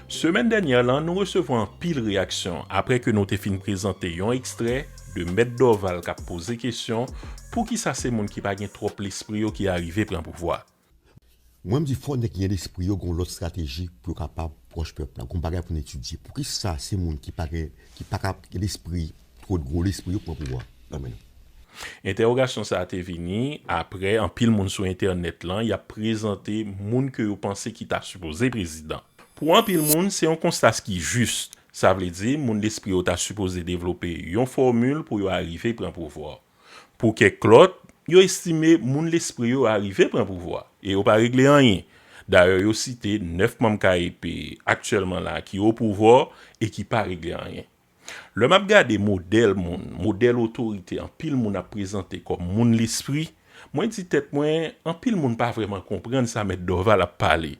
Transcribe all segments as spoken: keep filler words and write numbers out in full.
Semèn dènyè lan, nou resevwa anpil reyaksyon apre ke nou te fin prezante yon ekstrè de Mèt Dorval k ap poze kesyon poukisa se moun ki pa gen twòp lespri yo ki arive pran pouvwa. Mwen, m di fò nèg ki gen lespri yo gen yon lòt estrateji pou yo kapab pwòch pèp la. Gon bagay pou n etidye. Poukisa se moun ki pa gen, ki pa ka gen lespri, twò gwo lespri yo pran pouvwa nan men nou? Entèwogasyon sa a te vini apre anpil moun sou entènèt lan y ap prezante moun ke yo panse ki ta sipoze prezidan. Pou anpil moun, se yon konsta ki jis. Sa vle di, moun lespri yo ta sipoze devlope yon fòmil pou yo arive pran pouvwa. Pou kèk lòt, yo estime moun lespri yo arive pran pouvwa e yo pa regle anyen. Dayè, yo site nèf manm K E P aktyèlman la ki o pouvwa e ki pa regle anyen. Lè m ap gade modèl moun, modèl otorite anpil moun ap prezante kòm moun lespri, mwen di tèt mwen, anpil moun pa vrèman konprann sa Mèt Dorval ap pale.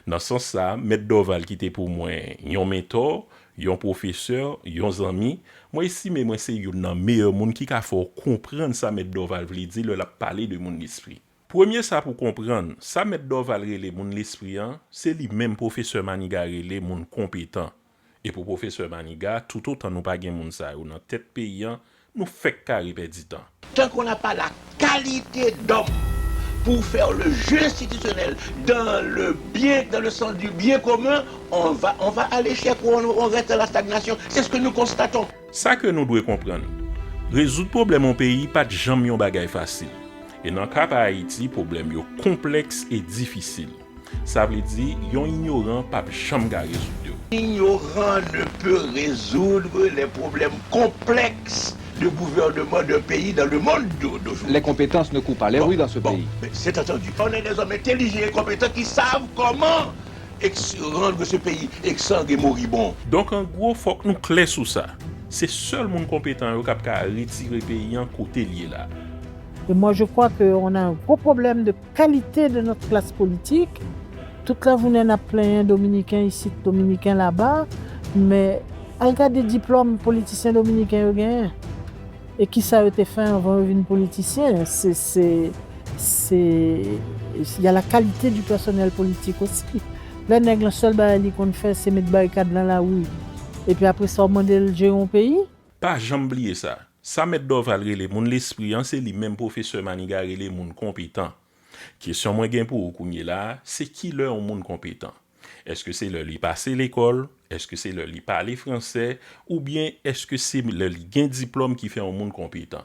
Nan sans sa, Mèt Dorval ki te pou mwen yon mentò, yon pwofesè, yon zanmi, mwen estime mwen se youn nan meyè moun ki ka fè w konprann sa Mèt Dorval vle di lè l ap pale de moun lespri. Premye sa pou konprann, sa Mèt Dorval rele moun lespri an, se li menm Pwofesè Maniga rele moun konpetan. E pou Pwofesè Maniga, toutotan nou pa gen moun sa yo nan tèt peyi an, nou fèk kare pèdi tan. Tant qu'on n'a pas la qualité d'homme pour faire le jeu institutionnel dans le bien, dans le sens du bien commun, on va, on va à l'échec ou on, on reste à la stagnation. C'est ce que nous constatons. Sa ke nou dwe konprann, rezoud pwoblèm yon peyi pa t janm yon bagay fasil. E nan ka pa Ayiti, pwoblèm yo konplèks e difisil. Sa vle di, yon inyoran p ap janm ka rezoud yo. Ignorant ne peut résoudre les problèmes complexes de gouvernement d'un pays dans le monde d'aujourd'hui. Les compétences ne courent pas les rues dans ce Bon, pays. Mais c'est entendu. On est des hommes intelligents et compétents qui savent comment ex- rendre ce pays exsangue et moribond. Donk, an gwo, fòk nou klè sou sa. Se sèl moun konpetan yo k ap ka retire peyi an kote l ye la. Et moi, je crois qu'on a un gros problème de qualité de notre classe politique. Tout la jounen n ap plenyen dominiken isit, dominiken laba, men al gade diplòm politisyen dominiken yo genyen. E kisa yo te fè anvan yo vin politisyen? Se, se, se, y a la qualité du personnel politique aussi. Lè nèg lan sèl bagay li konn fè se met barikad nan lari. Epi apre sa w mande l jere yon peyi? Pa janm bliye sa. Sa Mèt Dorval rele moun lespri an, se li menm Pwofesè Maniga rele moun konpetan. Kesyon mwen gen pou ou kounye la a, se kilè yon moun konpetan? Èske se lè li pase lekòl? Èske se lè li pale fransè? Oubyen èske se lè li gen diplòm ki fè yon moun konpetan?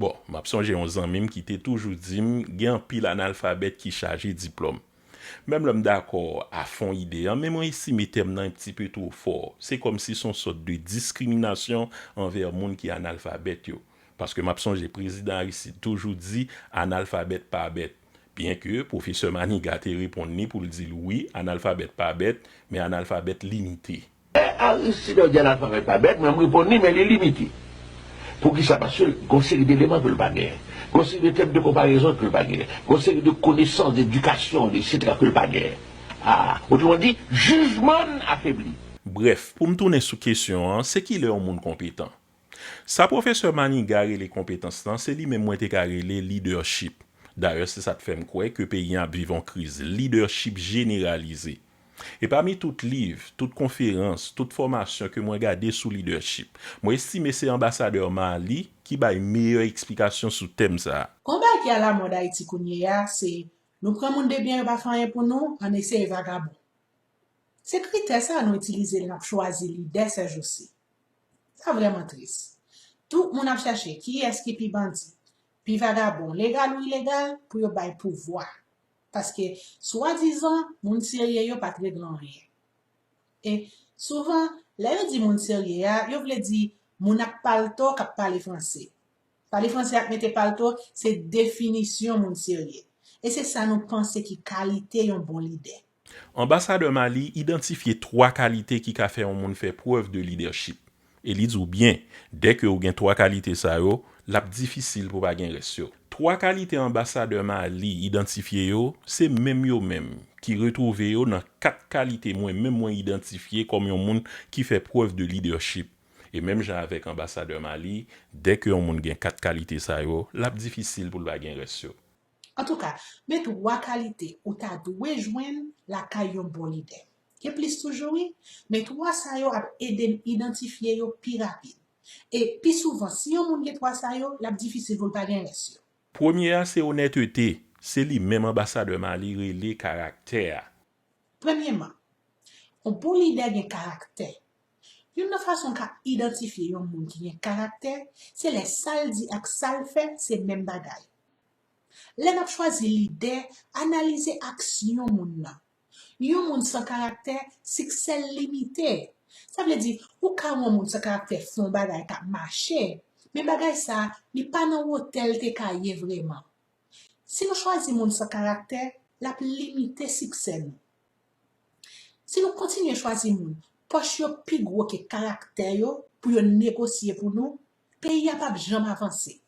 Bon, m ap sonje yon zanmi m ki te toujou di m gen anpil analfabèt ki chaje diplòm. Menm lè m dakò a fon ide an, men mwen estime tèm nan yon ti pe two fò. Se kòmsi se yon sòt de diskriminasyon anvè moun ki analfabèt yo. Paske m ap sonje prezidan Aristide toujou di analfabèt pa bèt. Byenke pwofesè Maniga te reponn li pou l di l wi, analfabèt pa bèt, men analfabèt limite. Lè Aristide di analfabèt pa bèt, mwen m reponn li, men li limite. Poukisa? Paske gon seri de eleman ke l pa genyen. Gon seri de tèm de konparezon ke l pa genyen. Gon seri de konesans, de edikasyon, de etsetera ke l pa genyen. Ah, otreman di, jijman n afebli. Brèf, pou m tounen sou kesyon an, se kilè yon moun konpetan? Sa pwofesè Maniga rele konpetans lan, se li menm mwen te ka rele leadership. Dayè, se sa k fè m kwè ke peyi an ap viv yon kriz leadership jeneralize. E pami tout liv, tout konferans, tout fòmasyon ke mwen gade sou leadership, mwen estime se anbasadè Marly ki bay meyè eksplikasyon sou tèm sa a. Gon bagay ki alamòd Ayiti kounye a, se nou pran moun de byen yo pa fè anyen pou nou, ann eseye vagabon. Se kritè sa a nou itilize lè n ap chwazi lidè sèjousi. Sa vrèman tris. Tout moun ap chache kiyès ki pi bandi, pi vagabon, legal ou ilegal, pou yo bay pouvwa. Paske, swadizan, moun serye yo pa t regle anyen. E, souvan, lè yo di moun serye a, yo vle di moun ak palto k ap pale franse. Pale franse ak mete palto, se definisyon moun serye. E se sa nou panse ki kalite yon bon lidè. Anbasadè Marly idantifye twa kalite ki ka fè yon moun fè prèv de lidèchip. E li di w byen, dèke w gen twa kalite sa yo, l ap difisil pou pa gen rès yo. Twa kalite anbasadè Marly idantifye yo, se menm yo menm ki retwouve yo nan kat kalite mwen menm mwen idantifye kòm yon moun ki fè prèv de lidèchip. E menm jan avèk anbasadè Marly, dèke yon moun gen kat kalite sa yo, l ap difisil pou l pa gen rès yo. Antouka, men twa kalite ou ta dwe jwenn lakay yon bon lidè. Gen plis toujou wi, men twa sa yo ap ede n idantifye yo pi rapid. E pi souvan, si yon moun gen twa sa yo, l ap difisil pou l pa gen rès yo. Premye a se onètete, se li menm Anbasadè Marly rele karaktè a. Premyeman, yon bon lidè gen karaktè. Youn nan fason w ka idantifye yon moun ki gen karaktè, se lè sa l di ak sa l fè se menm bagay. Lè n ap chwazi lidè, analize aksyon moun nan. Yon moun san karaktè, siksè l limite. Sa vle di, ou ka wè yon moun san karaktè fè yon bagay k ap mache, men bagay sa a, li pa nan wotè l te ka ye vrèman. Si nou chwazi moun san karaktè, l ap limite siksè nou. Si nou kontinye chwazi moun, pòch yo pi gwo ke karaktè yo pou yo negosye pou nou, peyi a p ap janm avanse.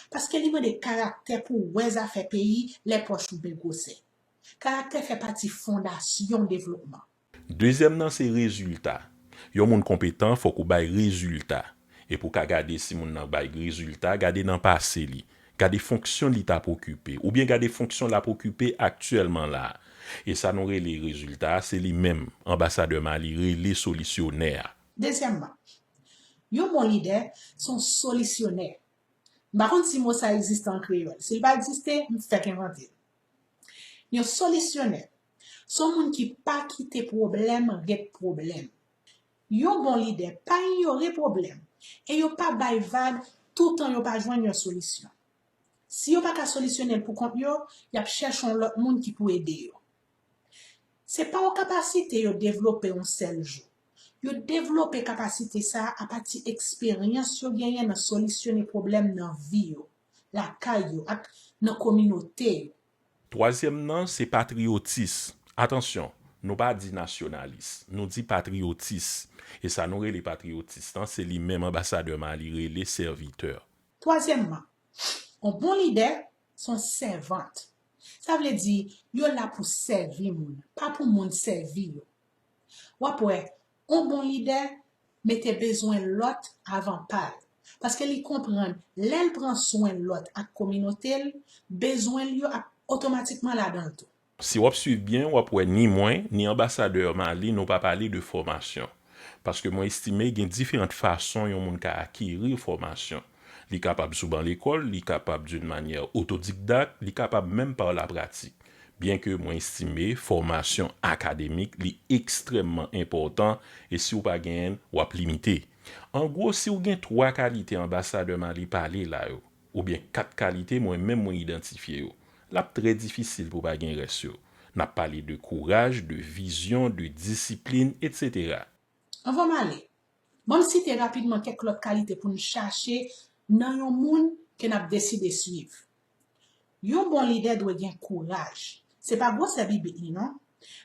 Paske li mande karaktè pou w wè zafè peyi lè pòch ou byen gwosè. Karaktè fè pati fondasyon devlopman. Dezyèm nan se rezilta. Yon moun konpetan, fòk ou bay rezilta. E pou w ka gade si moun nan bay rezilta, gade nan pase li. Gade fonksyon li t ap okipe, oubyen gade fonksyon l ap okipe aktyèlman la a. E sa nou rele rezilta a, se li menm Anbasadè Marly rele solisyonè a. Dezyèmman, yon bon lidè se yon solisyonè. M pa konn si mo sa egziste an kreyòl. Si l pa egziste, m fèk envante l. Yon solisyonè se yon moun ki pa kite pwoblèm ret pwoblèm. Yon bon lidè pa inyore pwoblèm e yo pa bay vag toutan yo pa jwenn yon solisyon. Si yo pa ka solisyone l pou kont yo, y ap chèche yon lòt moun ki pou ede yo. Se pa yon kapasite yo devlope yon sèl jou. Yo devlope kapasite sa a apati eksperyans yo genyen nan solisyone pwoblèm nan vi yo, lakay yo ak nan kominote yo. Twazyèm nan se patriyotis. Atansyon, nou pa di nasyonalis, nou di patriyotis. E sa nou rele patriyotis lan, se li menm Anbasadè Marly rele sèvitè. Twazyèmman, yon bon lidè se yon sèvant. Sa vle di, yo la pou sèvi moun, pa pou moun sèvi yo. W ap wè, yon bon lidè mete bezwen lòt avan pa l. Paske li konprann, lè l pran swen lòt ak kominote l, bezwen l yo ap otomatikman ladan l tou. Si w ap swiv byen, w ap wè ni mwen, ni Anbasadè Marly, nou pa pale de fòmasyon. Paske mwen estime gen diferan fason yon moun ka akeri fòmasyon. Li kapab sou ban lekòl, li kapab d'une manière autodidacte, li kapab menm par la pratique. Byenke mwen estime fòmasyon akademik li ekstrèmman enpòtan e si w pa genyen l, w ap limite. An gwo, si w gen twa kalite Anbasadè Marly pale la yo, oubyen kat kalite mwen menm mwen idantifye yo, l ap trè difisil pou w pa gen rès yo. N ap pale de kouraj, de vizyon, de disiplin, etsetera. Anvan m ale, ban m site rapidman kèk lòt kalite pou n chache nan yon moun ke n ap deside swiv. Yon bon lidè dwe gen kouraj. Se pa gwosè bibit li non,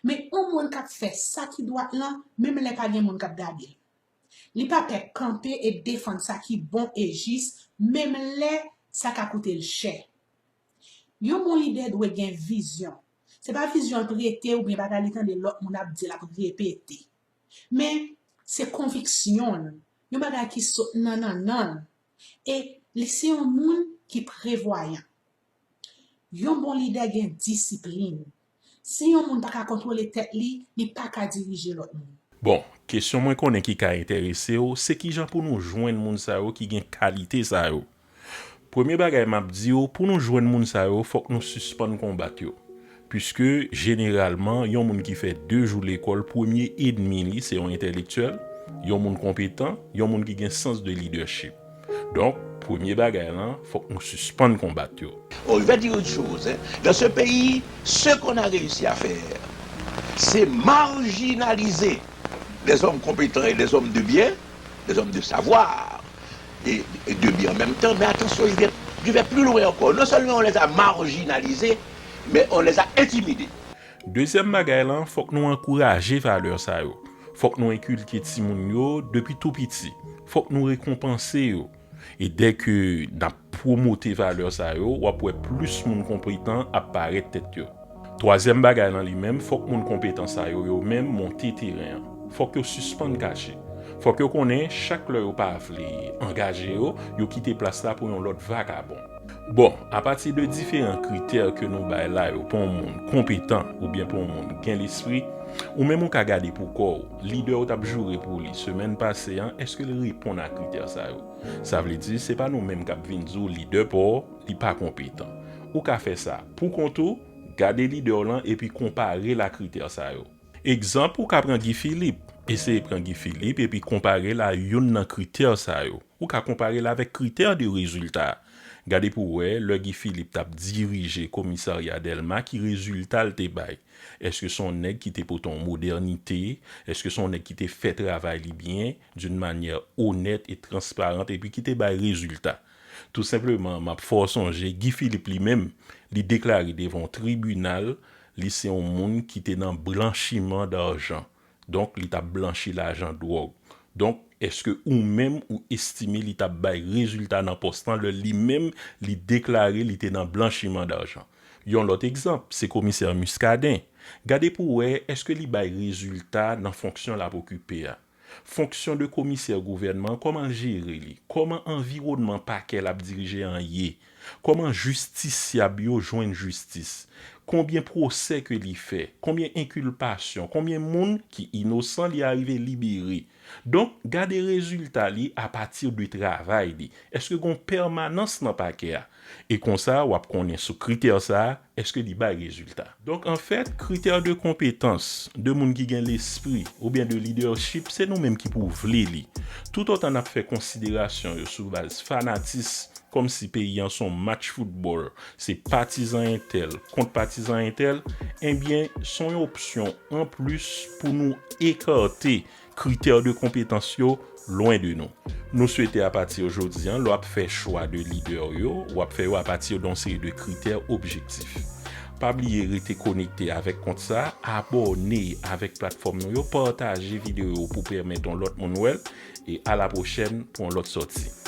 men yon moun k ap fè sa ki dwat lan menm lè pa gen moun k ap gade l. Li pa pè kanpe e defann sa ki bon e jis menm lè sa ka koute l chè. Yon bon lidè dwe gen vizyon. Se pa vizyon l prete oubyen bagay li tande lòt moun ap di l ap repete. Men, se konviksyon l, yon bagay ki sot nan nannan l. E li se yon moun ki prevwayan. Yon bon lidè gen disiplin. Si yon moun pa ka kontwole tèt li, li pa ka dirije lòt moun. Bon, kesyon mwen konnen ki ka enterese w, se kijan pou nou jwenn moun sa yo ki gen kalite sa yo? Premye bagay m ap di w, pou nou jwenn moun sa yo, fòk nou sispann konbat yo. Piske, jeneralman, yon moun ki fè de jou lekòl, premye ènmi li se yon entèlektyèl, yon moun konpetan, yon moun ki gen sans de lidèchip. Donk, premye bagay lan, fòk nou sispann konbat yo. On va dire autre chose. Hein. Dans ce pays, ce qu'on a réussi à faire, c'est marginaliser des hommes compétents et des hommes de bien, des hommes de savoir et, et de bien en même temps. Mais attention, je vais, je vais plus loin encore. Non seulement on les a marginalisés, mais on les a intimidés. Dezyèm bagay lan, fòk nou ankouraje valè sa yo. Fòk nou enkilke timoun yo depi tou piti. Fòk nou rekonpanse yo. E dèke n ap pwomote valè sa yo, w ap wè plis moun konpetan ap parèt tèt yo. Twazyèm bagay lan li menm, fòk moun konpetan sa yo, yo menm monte teren an. Fòk yo sispann kache. Fòk yo konnen, chak lè yo pa vle angaje yo, yo kite plas la pou yon lòt vakabon. Bon, apati de diferan kritè ke nou bay la yo pou yon moun konpetan oubyen pou yon moun gen lespri, Ou menm ou ka gade pou kò w, lidè w t ap joure pou li semèn pase an, èske l reponn a kritè sa yo? Sa vle di, se pa nou menm k ap vin di w lidè pa w, li pa konpetan. Ou ka fè sa pou kont ou, gade lidè w lan epi konpare l a kritè sa yo. Egzanp, ou ka pran Guy Philippe. Eseye pran Guy Philippe epi konpare l a youn nan kritè sa yo. Ou ka konpare l avèk kritè de rezilta. Gade pou w wè, lè Guy Philippe t ap dirije komisarya Dèlma, ki rezilta l te bay? Èske se yon nèg ki te pote yon modènite? Èske se yon nèg ki te fè travay li byen, d'une manière honnête et transparente, epi ki te bay rezilta? Tou senpleman, m ap fè w sonje, Guy Philippe li menm, li deklare devan yon tribinal, li se yon moun ki te nan blanchiman dajan. Donk, li t ap blanchi lajan dwòg. Donk, èske ou menm ou estime li t ap bay rezilta nan pòs lan lè li menm li deklare li te nan blanchiman dajan? Yon lòt egzanp, se komisè Muscadin. Gade pou w wè èske li bay rezilta nan fonksyon l ap okipe a. Fonksyon de komisè gouvènman, kòman l jere li? Kòman anviwònman pakè l ap dirije an ye? Kòman jistisyab yo jwenn jistis? Konbyen pwosè ke li fè? Konbyen enkilpasyon? Konbyen moun ki inosan li arive libere? Donk, gade rezilta li apati de travay li. Èske gen yon pèmanans nan pakè a? E konsa, w ap konnen sou kritè sa a, èske li bay rezilta. Donk, anfèt, kritè de konpetans de moun ki gen lespri oubyen de lidèchip, se nou menm ki pou vle li. Toutotan n ap fè konsiderasyon yo sou baz fanatis, kòmsi peyi an se yon match foutbòl, se patizan entèl kont patizan entèl, ebyen, se yon opsyon anplis pou nou ekate kritè de konpetans yo lwen de nou. Nou swete apati jodi an, lè w ap fè chwa de lidè w yo, w ap fè yo apati de yon seri de kritè objektif. Pa bliye rete konekte avèk kont sa, abòne avèk platfòm nou yo, pataje videyo yo pou pèmèt yon lòt moun wè l, e a la pwochèn pou yon lòt sòti.